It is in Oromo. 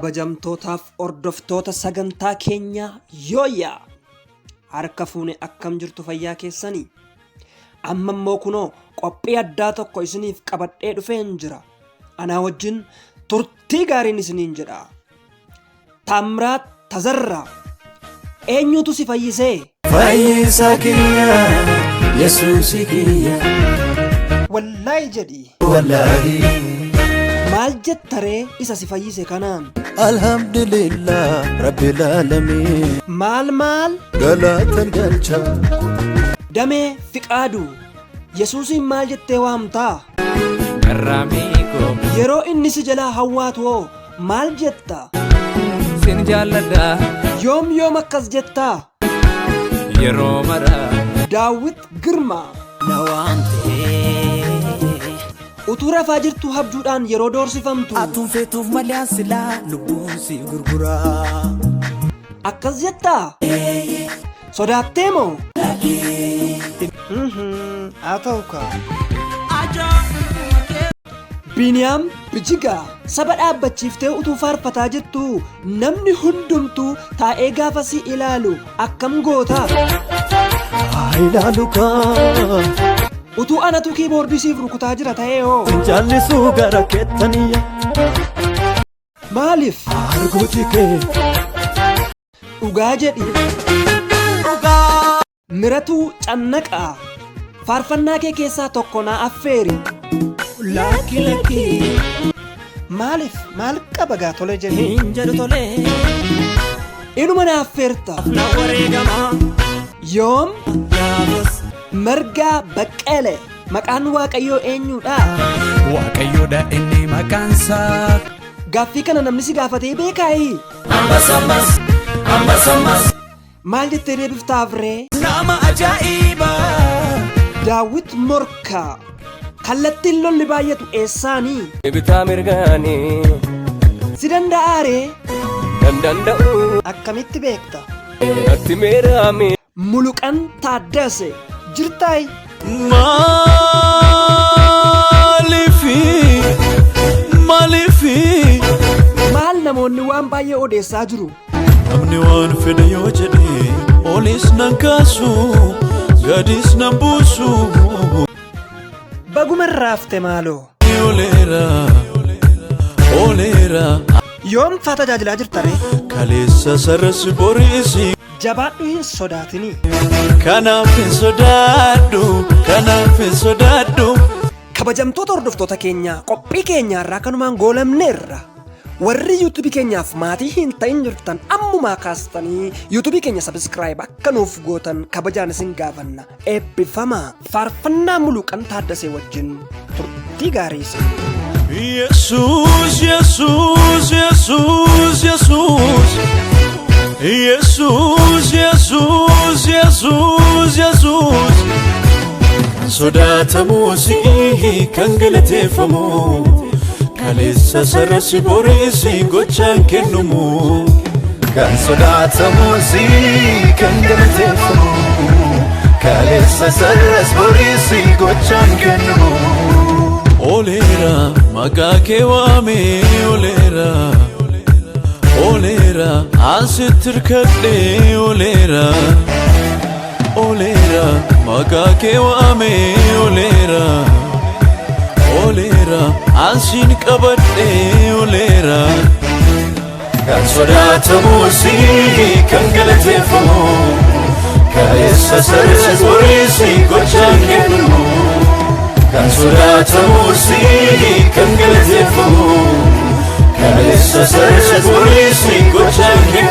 Kabajamtootaaf hordoftoota sagantaa keenyaa yooyyaa! Harka fuune akkam jirtu fayyaa keessanii? Amma immoo kunoo qophii addaa tokko isiniif qabadhee dhufeen jira. Anaa wajjin turtii gaariin isiniin jedha. Taamiraat Tazarraa eenyutu si fayyisee? Fayyisaa kiyya Yesuusi kiyya. Wallaahi jedhi. Wallaahi. Maal jettaree isa si fayyise kanaan? Alhamdulillah Rabbil Aalamiin. Maal maal? Galatan galcha. Damee Fiqaaduu Yesuusiin maal jettee waamtaa? Garraamii koo Yeroo inni si jalaa hawwaatu hoo maal jetta? Sin jaalladha. Yoom yoom akkas jettaa? Yeroo mara. Daawwit Girmaa. Na waamtee. Utuu rafaa jirtuu habjuudhaan yeroo doorsifamtu. Atuun feetuuf malee an silaa lubbuun si gurguraa. Akkas jettaa? Sodaattee moo? Haa ta'u kaa. Biiniyaam Bijigaa saba dhaabbachiiftee utuu faarfataa jirtuu namni hundumtuu taa'ee gaafa si ilaalu akkam goota? Haa ilaalu kaa. Utuu anatu kiiboordii siif rukutaa jira ta'ee hoo? Jaallisuu gara keettaniya. Maaliif? Arguuti kee. Dhugaa jedhi. Miratuu Cannaqaa faarfannaa kee keessaa tokko naa affeeri. Lakki lakki. Maaliif maal qaba gaa tole jedhi. Hin jedhu tolee. Inuma na affeerta. Na wareegama. Yoom Gaafas. Margaa Baqqele maqaan Waaqayyoo eenyudha? Waaqayyoodha inni maqaansaa. Gaaffii kana namni si gaafatee beekaayi? Ammas ammas ammas ammas. Maal jettee deebiftaaf ree? Nama ajaa'iba. Daawwit Morkaa kallattiin lolli baay'atu eessaanii? Bitaa mirgaanii. Si danda'aa ree? Nan danda'u. Akkamitti beekta? Natti meeraame. Muluqan Taaddase jirtaayi? Maaliifi maaliifi. Maal namoonni waan baay'ee odeessaa jiru? Namni waan fedhe yoo jedhe olis nan kaasu gadis nan buusu. Baguma raafte maaloo. Oleera oleera. Yoom faa tajaajilaa jirta ree? Kaleessa sarras boriisi. Jabaadhu hin sodaatinii. Kanaaf hin sodaadhu kanaaf hin sodaadhu. Kabajamtoota hordoftoota keenyaa qophii keenya irraa kanumaan goolamneerra. Warri yuutuubii keenyaaf maatii hin ta'in jirtan ammumaa kaastanii yuutuubii keenya subscribe akka nuuf gootan kabajaan isin gaafanna. Eebbifamaa faarfannaa Muluqan Taaddasee wajjin turtii gaarii isin. Yesuus Yesuus Yesuus Yesuus Yesuus Yesuus Yesuus Yesuus kan sodaatamu si'i kan galateeffamu kaleessa sararsi boriisi gochaan kennumu kan sodaatamu si'i kan galateeffamu kaleessa sararsi boriisi gochaan kennumu. Oleera maqaa kee waamee oleera oleera asitti hirkadhee oleera oleera maqaa kee waamee oleera oleera asiin qabadhee oleera. Kan sodaatamu si'i kan galateeffamu kaleessa sararsi boriisi gochaan kennumu. Kan sodaatamu si'i kan galateeffamu kaleessa sararsi boriisi gochaan kennumu.